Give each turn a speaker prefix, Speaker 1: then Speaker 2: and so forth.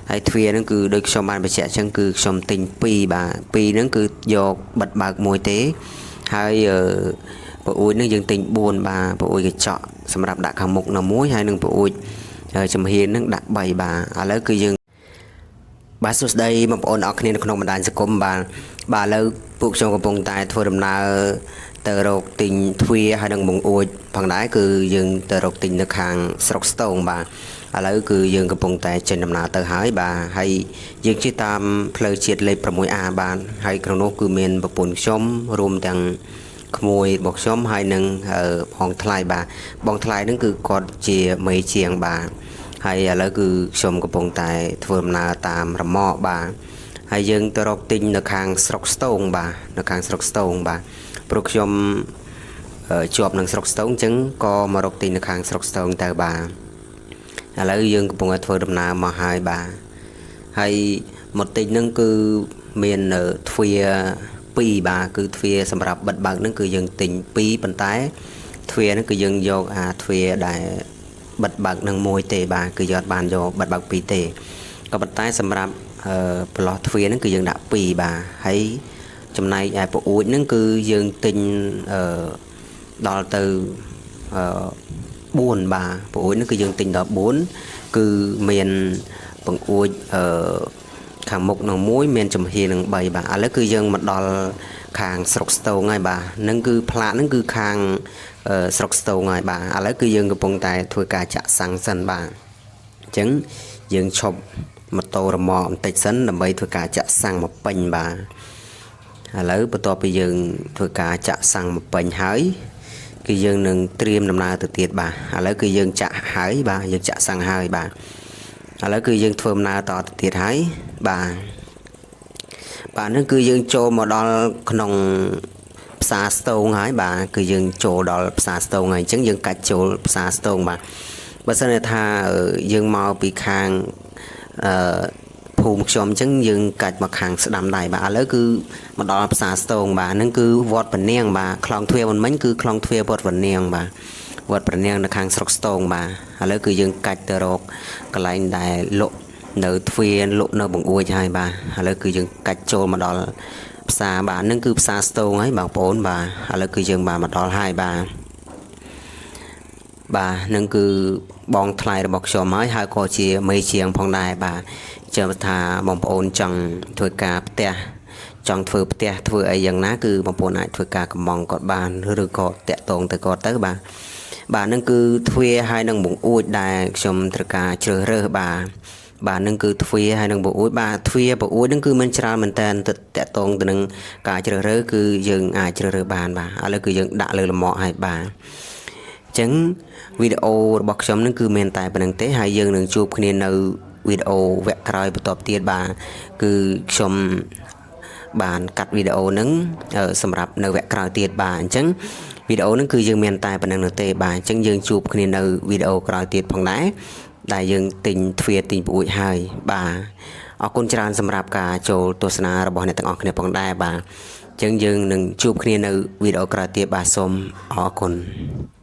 Speaker 1: ហើយទ្វារហ្នឹងគឺដូចខ្ញុំបានបញ្ជាក់អញ្ចឹងគឺខ្ញុំទិញ2បាទ2ហ្នឹងគឺយកបិទបើកមួយទេហើយអឺបង្អួចហ្នឹងយើងទិញ4បាទបង្អួចកញ្ចក់សម្រាប់ដាក់ខាងមុខនៅមួយហើយនឹងបង្អួចចំហៀនហ្នឹងដាក់3បាទឥឡូវគឺយើង បាទសួស្តីបងប្អូនអរគ្នានៅក្នុងបណ្ដាញសង្គមបាទបាទឥឡូវពួកខ្ញុំកំពុងតែធ្វើដំណើរទៅរកទិញទ្វារហើយនិងបង្អួចផងដែរគឺយើងទៅរកទិញនៅខាងស្រុកស្ទោងបាទឥឡូវគឺយើងកំពុងតែចេញដំណើរទៅហើយបាទហើយយើងជិះតាមផ្លូវជាតិលេខ 6A បាទហើយក្នុងនោះគឺមានប្រពន្ធខ្ញុំរួមទាំងក្មួយរបស់ខ្ញុំហើយនឹងបងថ្លៃបាទបងថ្លៃនឹងគឺគាត់ជាមេជាងបាទ ហើយឥឡូវគឺខ្ញុំកំពុងតែធ្វើដំណើរតាមរមាក់បាទហើយយើងទៅរកទិញនៅខាងស្រុកស្ទោងបាទនៅខាងស្រុកស្ទោងបាទព្រោះខ្ញុំជាប់នឹងស្រុកស្ទោងអញ្ចឹងក៏មករកទិញនៅខាងស្រុកស្ទោងទៅបាទឥឡូវយើងកំពុងតែធ្វើដំណើរមកហើយបាទហើយមកទិញនឹងគឺមានទ្វារ2បាទគឺទ្វារសម្រាប់បិទបើកនឹងគឺយើងទិញ2ប៉ុន្តែទ្វារនឹងគឺយើងយកអាទ្វារដែល បិទបើកនឹងមួយទេបាទគឺយើងអត់បានយកបិទបើកពីរទេក៏ប៉ុន្តែសម្រាប់អឺប្រឡោះទ្វារហ្នឹងគឺយើងដាក់2បាទហើយចំណែកឯបង្អួចហ្នឹងគឺយើងទិញអឺដល់ទៅអឺ4បាទបង្អួចហ្នឹងគឺយើងទិញដល់4គឺមានបង្អួចអឺខាងមុខនឹងមួយមានចំហៀនឹង3បាទឥឡូវគឺយើងមកដល់ខាងស្រុកស្ទោងហើយបាទនឹងគឺផ្លាកនឹងគឺខាងស្រុកស្ទោងហើយបាទឥឡូវគឺយើងកំពុងតែធ្វើការចាក់សាំងសិនបាទអញ្ចឹងយើងឈប់ម៉ូតូរម៉កបន្តិចសិនដើម្បីធ្វើការចាក់សាំងមកពេញបាទឥឡូវបន្ទាប់ពីយើងធ្វើការចាក់សាំងមកពេញហើយគឺយើងនឹងត្រៀមដំណើរទៅទៀតបាទឥឡូវគឺយើងចាក់ហើយបាទយើងចាក់សាំងហើយបាទឥឡូវគឺយើងធ្វើដំណើរតទៅទៀតហើយបាទបាទនឹងគឺយើងចូលមកដល់ក្នុងផ្សារស្ទោងហើយបាទគឺយើងចូលដល់ផ្សារស្ទោងហើយអញ្ចឹងយើងកាច់ចូលផ្សារស្ទោងបាទបើសិនថាយើងមកពីខាងអឺភូមិខ្ញុំអញ្ចឹងយើងកាច់មកខាងស្ដាំដៃបាទឥឡូវគឺមកដល់ផ្សារស្ទោងបាទហ្នឹងគឺវត្តពនាងបាទខ្លងទ្វារមិនមិញគឺខ្លងទ្វារវត្តពនាងបាទវត្តព្រះនាងនៅខាងស្រុកស្ទោងបាទឥឡូវគឺយើងកាច់ទៅរកកន្លែងដែលលក់នៅទ្វារលក់នៅបង្អួចហើយបាទឥឡូវគឺយើងកាច់ចូលមកដល់ផ្សារបាទហ្នឹងគឺផ្សារស្ទោងហើយបងប្អូនបាទឥឡូវគឺយើងបានមកដល់ហើយបាទបាទនឹងគឺបងថ្លៃរបស់ខ្ញុំហើយហើយក៏ជាមេជាងផងដែរបាទជឿថាបងប្អូនចង់ធ្វើការផ្ទះចង់ធ្វើផ្ទះធ្វើអីយ៉ាងណាគឺបងប្អូនអាចធ្វើការកំងគាត់បានឬក៏តាក់ទងទៅគាត់ទៅបាទបាទនឹងគឺទ្វារហើយនឹងបង្អួចដែលខ្ញុំត្រូវការជ្រើសរើសបាទបាទនឹងគឺទ្វារហើយនឹងបង្អួចបាទទ្វារបង្អួចនឹងគឺមិនច្រើនមែនតើតាក់ទងទៅនឹងការជ្រើសរើសគឺយើងអាចជ្រើសរើសបានបាទឥឡូវគឺយើងដាក់លើលំអកហើយបាទចឹងវីដេអូរបស់ខ្ញុំនឹងគឺមានតែប៉ុណ្្នឹងទេហើយយើងនឹងជួបគ្នានៅវីដេអូវគ្គក្រោយបន្តទៀតបាទគឺខ្ញុំបានកាត់វីដេអូហ្នឹងសម្រាប់នៅវគ្គក្រោយទៀតបាទអញ្ចឹងវីដេអូហ្នឹងគឺយើងមានតែប៉ុណ្្នឹងនោះទេបាទអញ្ចឹងយើងជួបគ្នានៅវីដេអូក្រោយទៀតផងដែរដែលយើងទិញទ្វារទិញបង្អួចហើយបាទអរគុណច្រើនសម្រាប់ការចូលទស្សនារបស់អ្នកទាំងអស់គ្នាផងដែរបាទអញ្ចឹងយើងនឹងជួបគ្នានៅវីដេអូក្រោយទៀតបាទសូមអរគុណ។